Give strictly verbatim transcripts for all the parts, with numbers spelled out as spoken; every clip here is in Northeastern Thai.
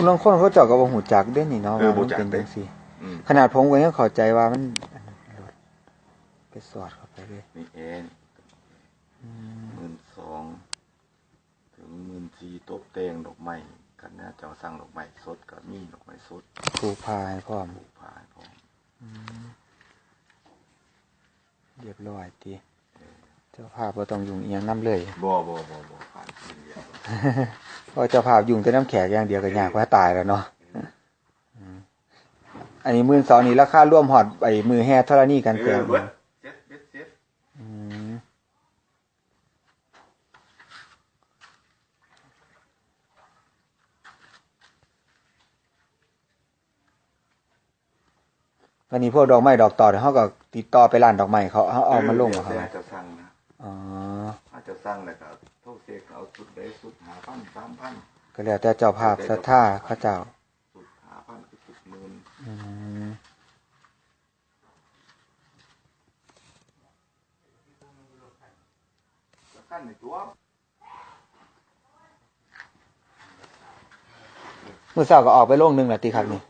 ลางคนเขาเจ้าก็บ่ฮู้จักเด้นี่เนาะ เออ ว่ามัน บ่จัก เป็น เด้ จังซี่ ขนาดผมก็ยังเข้าใจว่ามันไปสอดเข้าไปเลย นี่เอง อืม หมื่นสองถึงหมื่นสี่ ตบแตงดอกไม้ กันนะ เจ้าสั่งดอกไม้สดก็มีดอกไม้สด ผูกผ้าให้พร้อม ผูกผ้าให้พร้อม อืมเรียบร้อยติ เจ้าภาพบ่ต้องยุ่งอีหยังนำเลย บ่บ่บ่บ่ผ่านกินเดียว เพราะเจ้าภาพยุ่งแต่นำแขกอย่างเดียวก็ยากกว่าตายแล้วเนาะ อืม อันนี้หมื่นสองนี่ราคารวมฮอดไอ้มื้อแห่ธรณีกัน เอ แต อง เบิดเซ็ตเบ็ดเซ็ต อืม วันนี้พวกดอกไม้ดอกตอดเขาก็ติดต่อไปร้านดอกไม้เขาเขาเอามาลง เออ เขา แล้วแต่เจ้าสั่งนะ อ๋อ ถ้าเจ้าสั่งแล้วก็โทรเช็คเอาชุดใดชุดห้าพันสามพัน ก็แล้วแต่เจ้าภาพศรัทธาเขาเจ้า ชุดห้าพันคือชุดหมื่น อืม แล้วขั้นในตัว มื้อเช้าก็ออกไปโลงหนึ่งแล้วติครับนี่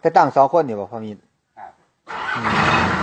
ไปตั้งสองคนนี่บ่พ่อมี ครับ อืม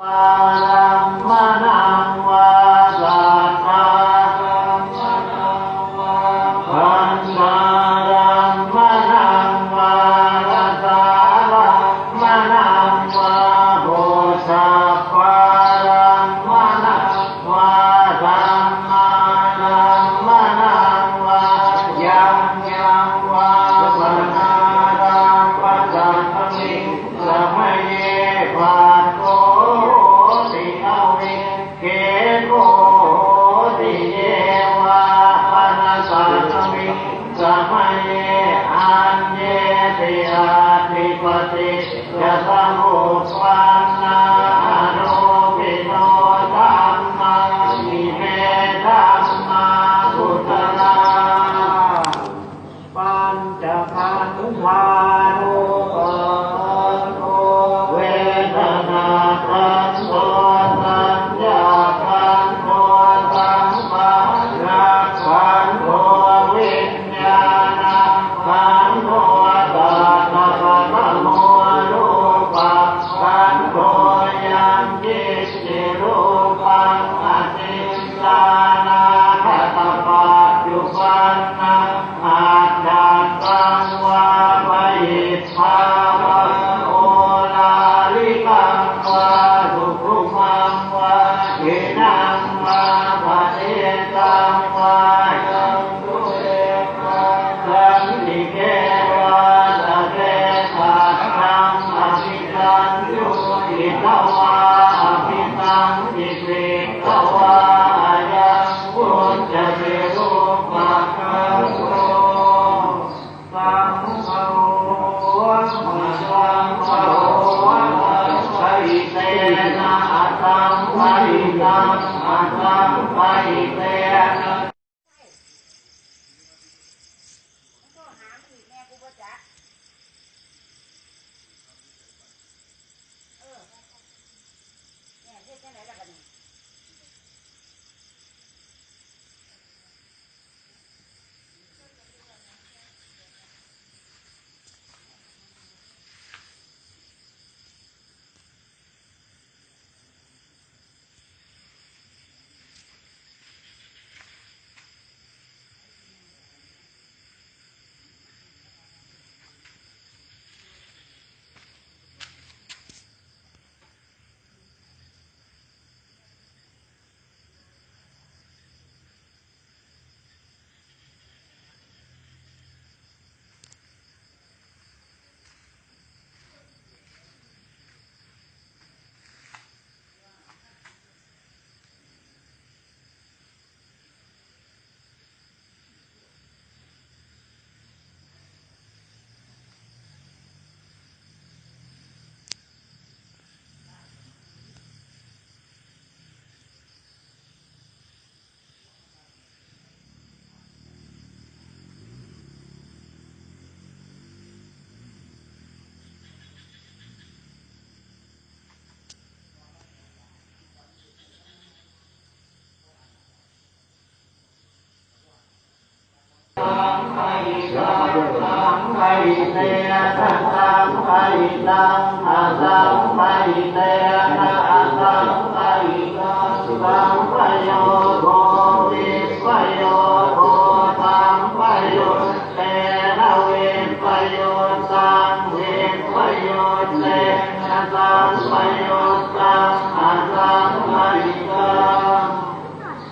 Ārammaṇaṃ vā saddārammaṇaṃ vā gandhārammaṇaṃ vā rasārammaṇaṃ vā phoṭṭhabbārammaṇaṃ vā dhammārammaṇaṃ vā yaṃ yaṃ vā panārabbha tasmiṃ samaye phasso hoti avikkhepo hoti ye vā pana tasmiṃ samaye aññepi atthi paṭicca samuppannā arūpino dhammā ime dhammā kusalā. Pañcakkhandhā rūpakkhandho vedanākkhandho saññākkhandho saṅkhārakkhandho viññāṇakkhandho tattha katamo rūpakkhandho yaṅkiñci rūpaṃ adhiṭṭhānāgatapaccuppannaṃ ajjhattaṃ vā bahiddhā vā oḷārikaṃ vā sukhumaṃ vā hīnaṃ vā paṇītaṃ vā yaṃ duve vā santike vā sate satthaṃ abhisaññūhitvā abhisaṅkhipitvā ayaṃ vuccati rūpakkhandho. Saṅgaho asaṅgaho asaṅgahitena asaṅgahitaṃ asaṅgahitena.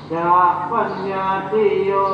Ca paññattiyo.